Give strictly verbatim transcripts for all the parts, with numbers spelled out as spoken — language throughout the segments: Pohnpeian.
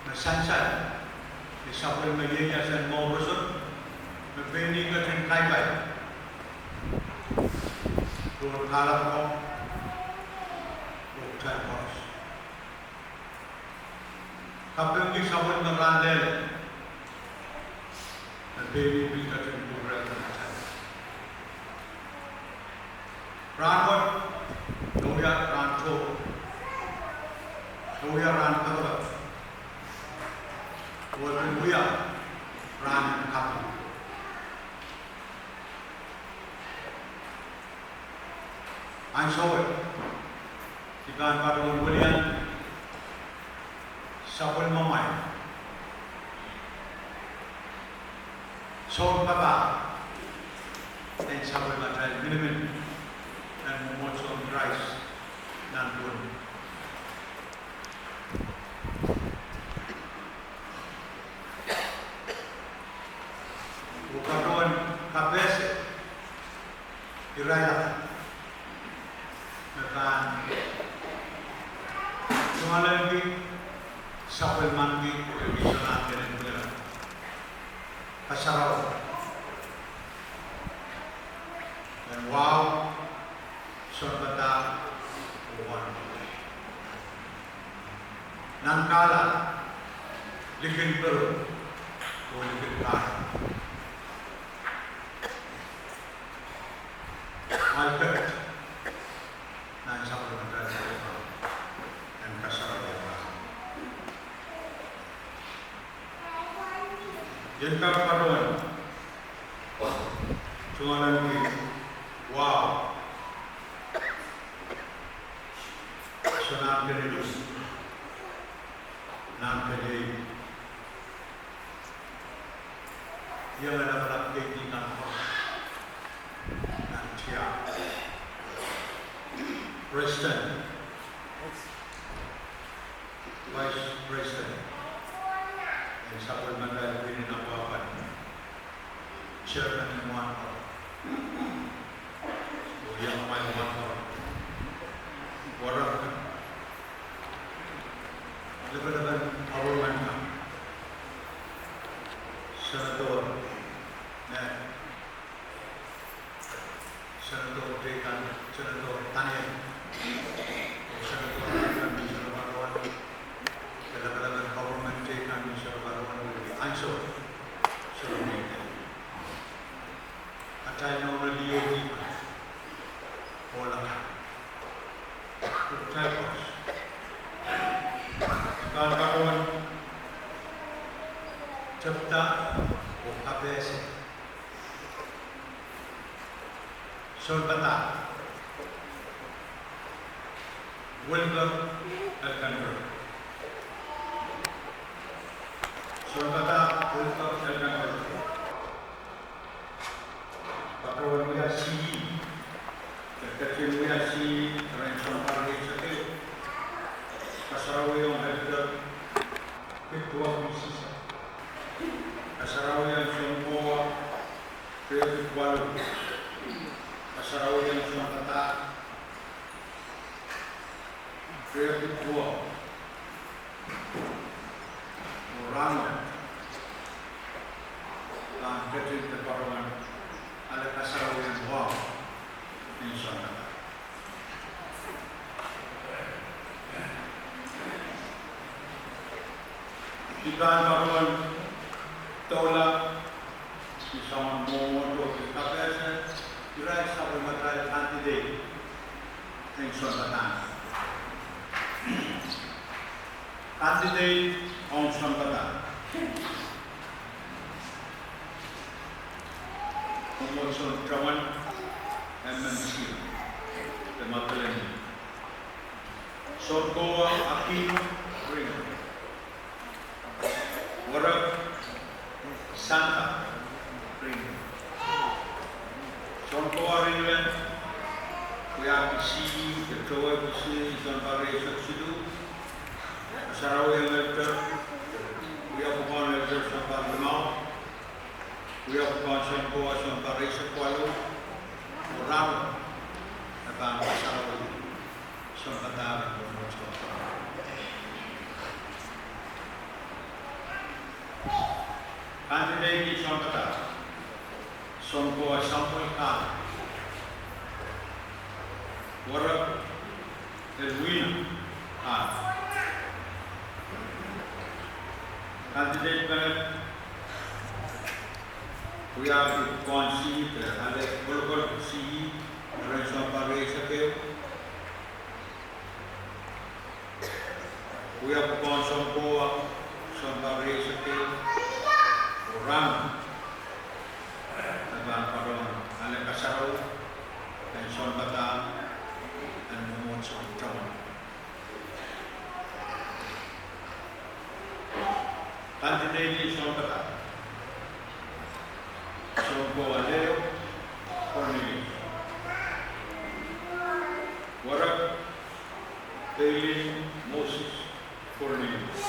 Me sansal, ni sapwellime ieias en mour roson, me pein ih ketin kaipai pohn kahlap ko oh kitail koaros. Kapingki sapwellime rahn lel, me pein ih pil ketin kupwurehng kitail. Rahn wet, e wia rahn tohto, e wia rahn kapakap, oh e pil wia rahn en kaping. Ansou wet, I pahn patohwan welian sapwellimamwail sounpapah en sapwellimatail minimin en mwomwohdiso en Krais nan pwung. Oh patohwan kapehse irail akan me pahn tungoalenki, sapwellimaniki, oh isonahnken en wia kasarawi en wahu, sounpadahk, oh wahnpoaron. Nan kahla, likin peren, oh likin kahla. Ahl ket nan sapwellimatail en kasarawi. Ien kak patohwan tungoalenki wahu, isonahnken en wia, nan peliei, ienge lapalap keidi kan ko, nan tiahk, president, vice president en sapwellimatail pwihn en apwahpwal, chairman en wahnpoaron, oh iangmwail wahnpoaron, warek, lepelepen government, senator, me senator teikan, senator Daniel, oh senator teikan ni Sarawi Padawan, lepelepen government teikan ni Sarawi Padawan, oh ansou soangen atail nohno liho kan, oh laka, oh kitail koaros. I pahn patohwan tepda oh kapehse sounpadahk Wilbur Elkanrek. Sounpadahk Wilbur Elkanrek. Patohwan wia sie, e ketin wia sie rehn sounpar eisek ehu, kasarawiong Elder Kidwa Misisa, kasarawiong Sounkowa David Walu, kasarawiong Sounpadahk David Kidwa, oh rahnwet pahn ketin patohwan ale kasarawiong wahu en sounpadahk. I pahn patohwan doula ni soangen mwomwohdiso oh kapehse irail sapwellimatail candidate en sounpadahk. Candidate ong sounpadahk, mwomwohdiso en Tawan M M C, de Madolenihmw. Sounkowa Akinu Ringo. Warek Santa Ringo. Sounkowa Ringo, wiahki sie de towehki sie sounpar eisek siluh, kasarawiong Elder, wia pwukoahn Elder sounpar limau, wia pwukoahn Sounkowa sounpar eisek waluh, oh rahnwet e pahn kasarawi sounpadahk en mwomwohdiso. Kandideit en sounpadahk: Sounkoa Samuel Kala. Werek: Elwina Kala. Kandideit menet wiahki pwukoahn siih de ale kolokol siih rehn sounpar rieisek ehu. Wia pwukoahn sounkoa sounpar rieisek ehu. Oh rahnwet e pahn patohwan ale kasarawi en sounpadahk en mwomwohdiso en Tamana. Kandideit en sounpadahk: Sounkoa Leo Cornelius. Werek: Kaylin Moses Cornelius.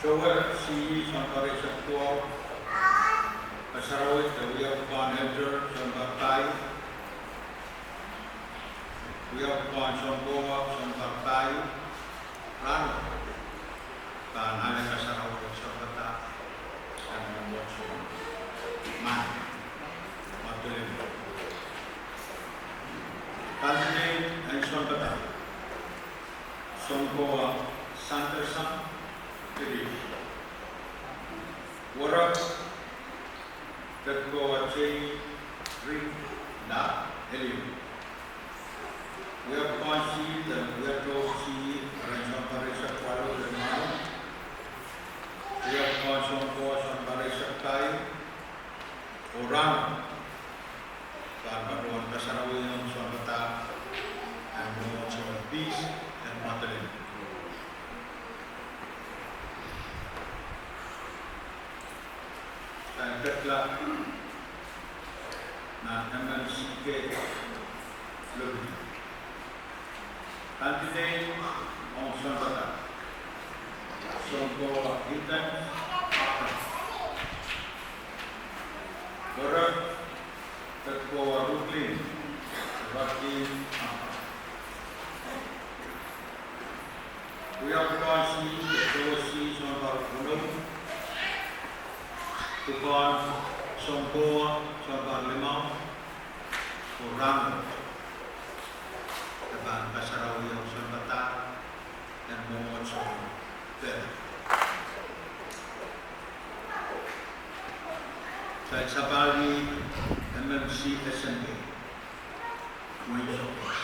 Towe siih sounpar rieisek duwau, kasarawi de wia pwukoahn elder sounpar pahieu, wia pwukoahn sounkoa sounpar pahieu. Rahnwet pahn ale kasarawi en sounpadahk en mwomwohdiso en Madiu, Madolenihmw. Kandideit en sounpadahk: Sounkoa Sanderson Philip. Werek: Kedkoa Jay Rick Lap Elihu. Wia pwukoahn siih de wia tohn siih rehn sounpar rieisek waluh lel mwahu. Wia pwukoahn sounkoa sounpar rieisek pahieu. Oh rahnwet pahn patohwan kasarawihong sounpadahk en mwomwohdiso en Peace en Madolenihmw. Sain kedlap nan M M C K Lopit. Kandideit ong sounpadahk: Sounkoa Ethan Abraham. Werek: Kedkoa Ruklin Raklin Abraham. Wia pwukoahn siih de towe siih sounpar weneu, pwukoahn sounkoa sounpar limau. Oh rahnwet e pahn kasarawihong sounpadahk en mwomwohdiso en Pehde. Sain sapahl ni M M C S N K, Mwein Sokehs.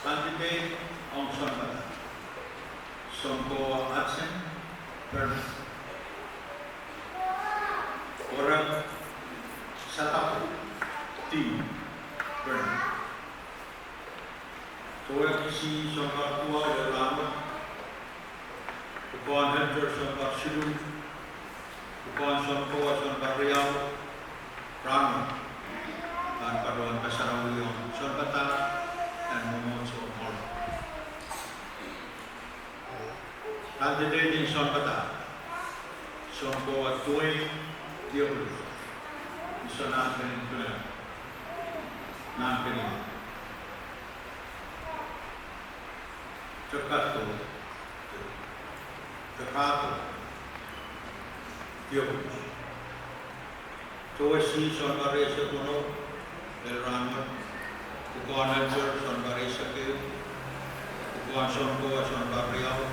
Kandideit ong sounpadahk: Sounkoa Hudson Bernard. Werek: Sadaku Tim Bernard. Towe siih sounpar duwau lel rahnwet, pwukoahn elder sounpar siluh, pwukoahn sounkoa sounpar riau. Rahnwet pahn patohwan kasarawihong sounpadahk en mwomwohdiso en Molo. Kandideit en sounpadahk: Sounkoa Dwayne Diabolus, Misonari en Kilimanjaro, nan Kilimanjaro. Tepado, Tepado Diabolus. Towe siih sounpar rieisek weneu lel rahnwet, pwukoahn elder sounpar rieisek ehu, pwukoahn sounkoa sounpar riau.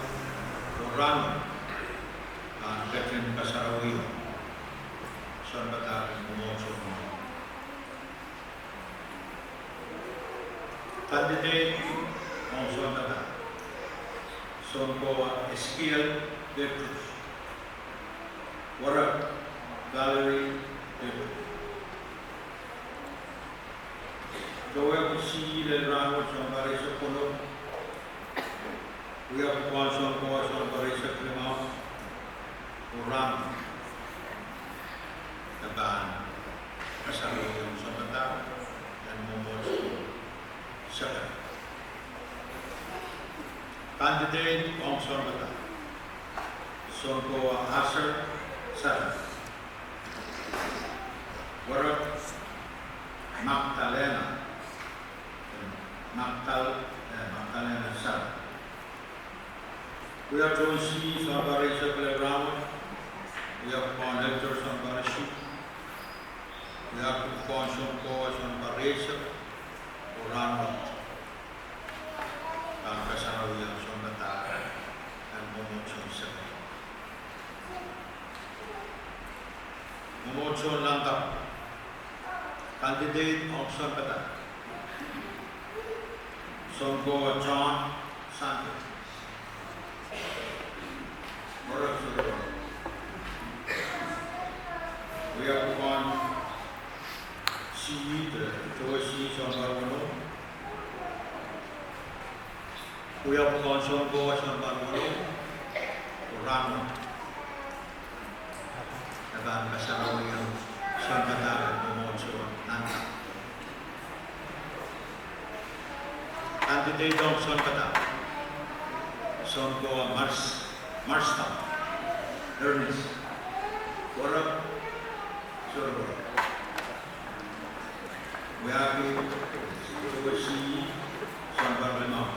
Oh rahnwet pahn ketin kasarawihong sounpadahk en mwomwohdiso. Kandideit ong sounpadahk: Sounkoa Ezekiel Petrus. Werek: Valerie Petrus. Towe siih lel rahnwet sounpar rieisek weneu, wia pwukoahn sounkoa sounpar rieisek limau. Oh rahnwet e pahn kasarawihong sounpadahk en mwomwohdiso en Sokehs. Kandideit ong sounpadahk: Sounkoa Aser Sara. Werek: Magdalena, Magdal-, eh, Magdalena Sara. Wia tohn siih sounpar rieisek lel rahnwet, Wia pwukoahn elder sounpar isuh. Wia pwukoahn sounkoa sounpar eisek. Oh rahnwet pahn kasarawi sounpadahk en mwomwohdiso en Sekedo. Mwomwohdiso en Lantap. Kandideit ong sounpadahk: Sounkoa John Sande. Werek sohte. Wia pwukoahn C E, towe C E sounpar weneu. Wia pwukoahn sounkoa sounpar weneu. Oh rahnwet e pahn kasarawi sounpadahk en mwomwohdiso en Lantap. Kandideit ong sounpadahk: Sounkoa Mars, Marston Ernest. Werek sohte. Wiahki towe C E sounpar limau.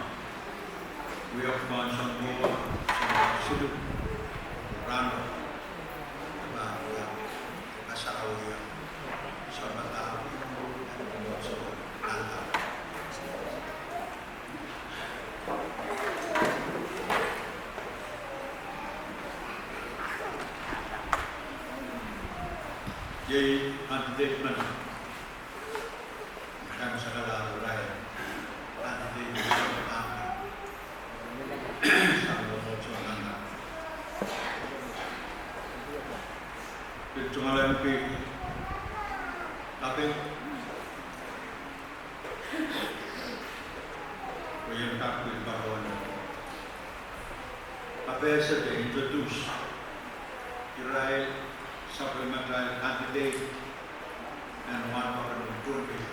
Wia pwukoahn sounkoa sounpar siluh. Rahnwet e pahn wia kasarawi sounpadahk en mwomwohdiso en Lantap. Iei kandideit men. Kaimwisekala irail kandideit men sang mwomwohdiso en Lantap. Pil tungoaleniki kaping pwe I en kak pil patohwan kapehse de introduce irail sapwellimatail kandideit en wahnpoaron en Pohnpei.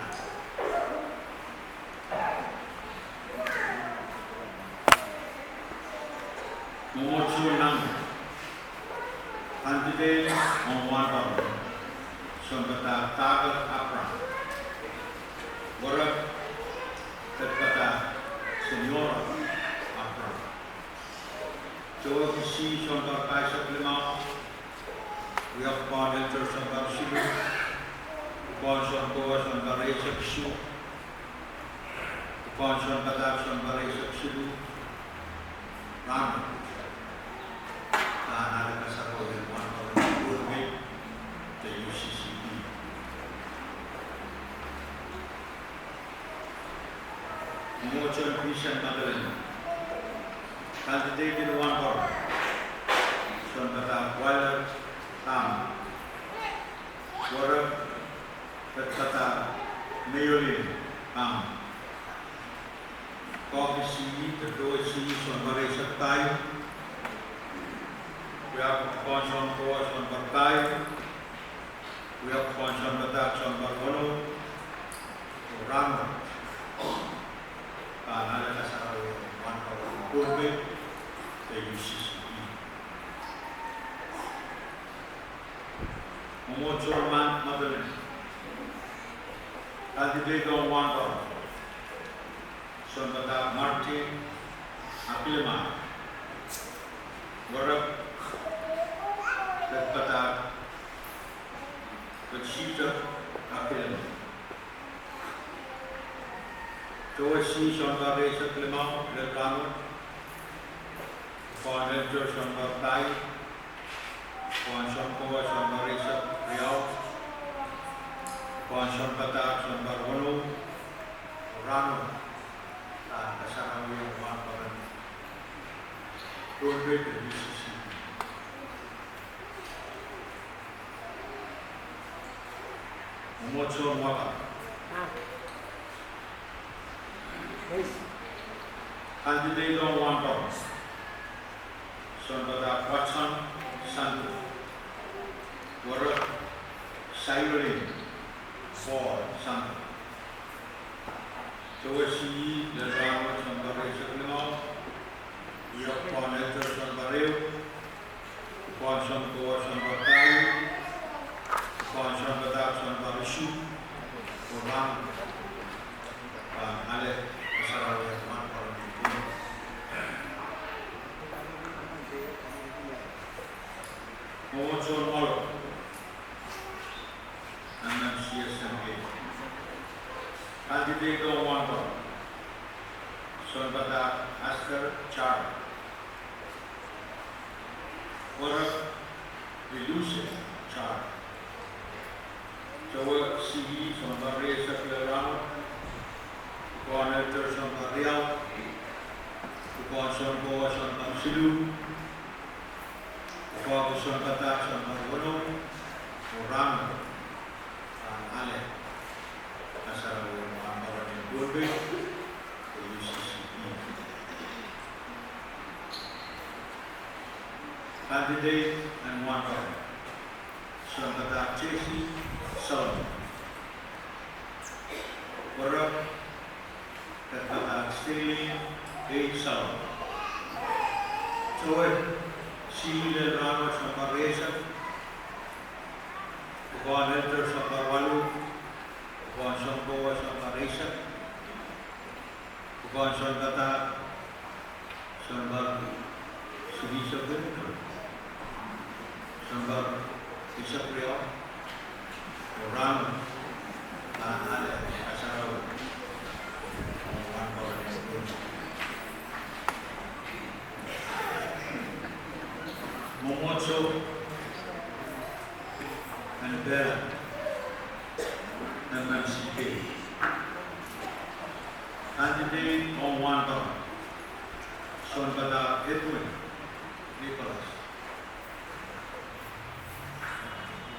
Mwomwohdiso nan kandideit ong wahnpoaron: Sounpadahk David Abraham. Werek: Pedpadahk Seniora Abraham. Towe C E sounpar pahisek limau. Wia pwukoahn elder sounpar siluh. Pwukoahn sounkoa sounpar eisek isuh. Pwukoahn sounpadahk sounpar eisek siluh. Rahnwet pahn ale kasarawi en wahnpoaron en Pohnpei de U C C P. Mwomwohdiso en Vision Madolenihmw. Kandideit en wahnpoaron: Sounpadahk Wilder Pam. Werek: Pedpadahk Meiolin Pam. Koahki C E de towe C E sounpar eisek pahieu. Wia pwukoahn sounkoa sounpar pahieu. Wia pwukoahn sounpadahk sounpar weneu. Oh rahnwet pahn ale kasarawi en wahnpoaron en Pohnpei de U C C P. Mwomwohdiso en Mount Madolenihmw. Kandideit ong wahnpoaron: Sounpadahk Martin Akilema. Werek: Pedpadahk Pedsita Akilema. Towe C E sounpar eisek limau lel rahnwet. Pwukoahn elder sounpar pahieu. Pwukoahn sounkoa sounpar eisek riau. Pwukoahn sounpadahk sounpar weneu. Oh rahnwet pahn kasarawi en wahnpoaron en Pohnpei de U C C P. Mwomwohdiso en Waka. Kandideit ong wahnpoaron: Sounpadahk Watson Sande. Werek: Saiolin Paul Sande. Towe C E lel rahnwet sounpar eisek limau. Wia pwukoahn elder sounpar ehu. Pwukoahn sounkoa sounpar pahieu. Pwukoahn sounpadahk sounpar isuh. Oh rahnwet pahn ale kasarawi en wahnpoaron en Pohnpei. Mwomwohdiso en Mwahlelo, M M C S M K. Kandideit ong wahnpoaron: Sounpadahk Esther Charo. Werek: Elusa Charo. Towe C E sounpar rieisek lel rahnwet, pwukoahn elder sounpar riau, pwukoahn sounkowa sounpar siluh, pwukoahki sounpadahk sounpar weneu, oh rahnwet pahn ale kasarawi en wahnpoaron en Pohnpei, de U C C P. Kandideit en wahnpoaron: Sounpadahk Jesse Solomon. Werek: Sounpadahk Stanley A Solomon. Towe C E lel rahnwet sounpar rieisek, pwukoahn elder sounpar waluh, pwukoahn sounkowa sounpar eisek, pwukoahn sounpadahk sounpar silihsek, sounpar eisek riau, oh rahnwet pahn ale kasarawi en wahnpoaron en Pohnpei. Mwomwohdiso en Pehla, M M C K. Kandideit ong wahnpoaron: Sounpadahk Edwin Nicholas.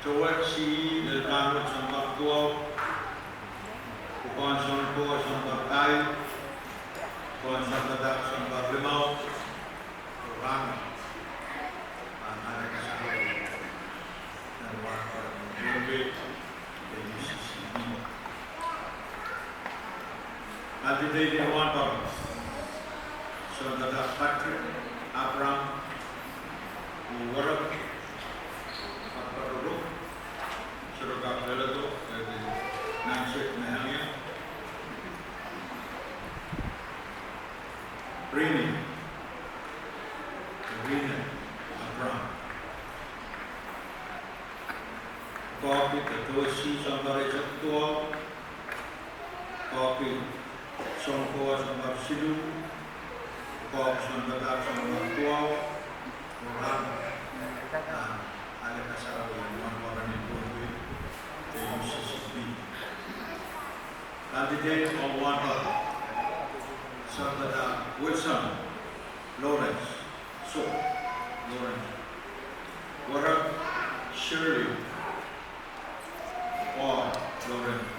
Towe C E lel rahnwet sounpar duwau, pwukoahn sounkowa sounpar pahieu, pwukoahn sounpadahk sounpar limau, oh rahnwet pahn ale kasarawi en wahnpoaron en Pohnpei, de U C C P. Kandideit en wahnpoaron: Sounpadahk Patrick Abraham. Oh werek: Paparoro, Sohte Kak Leledo, de Nansek Nehemia. Rene, Rene Abraham. Pwukoahki de towe C E sounpar eisek duwau, pwukoahki sounkowa sounpar siluh, pwukoahki sounpadahk sounpar duwau, oh rahnwet pahn ale kasarawi en wahnpoaron en Pohnpei, de U C C P. Kandideit ong wahnpoaron: Sounpadahk Wilson Lawrence, Soh Lawrence. Werek: Shirley Paul Lawrence.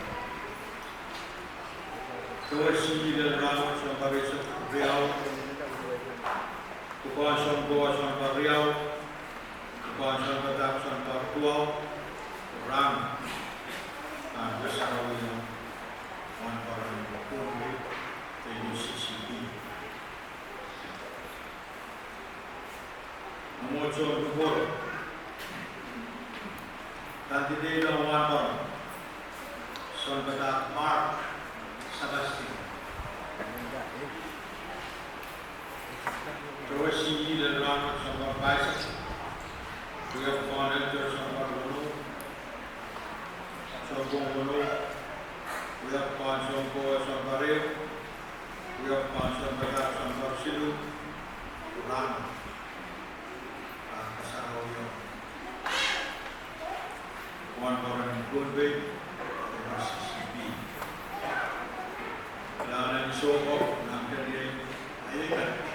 Towe C E lel rahnwet sounpar eisek riau, pwukoahn sounkowa sounpar riau, pwukoahn sounpadahk sounpar duwau, oh rahnwet pahn ale kasarawi en wahnpoaron en Pohnpei, de U C C P. Mwomwohdiso en Kupwuren. Kandideit ong wahnpoaron: Sounpadahk Mark Sebastian. Towe C E lel rahnwet sounpar pahisek, wia pwukoahn elder sounpar weneu, sounpwong weneu, wia pwukoahn sounkowa sounpar ehu, wia pwukoahn sounpadahk sounpar siluh, oh rahnwet pahn ale kasarawi en wahnpoaron en Pohnpei, de U C C P. Lahnen sohte nan keniei aika.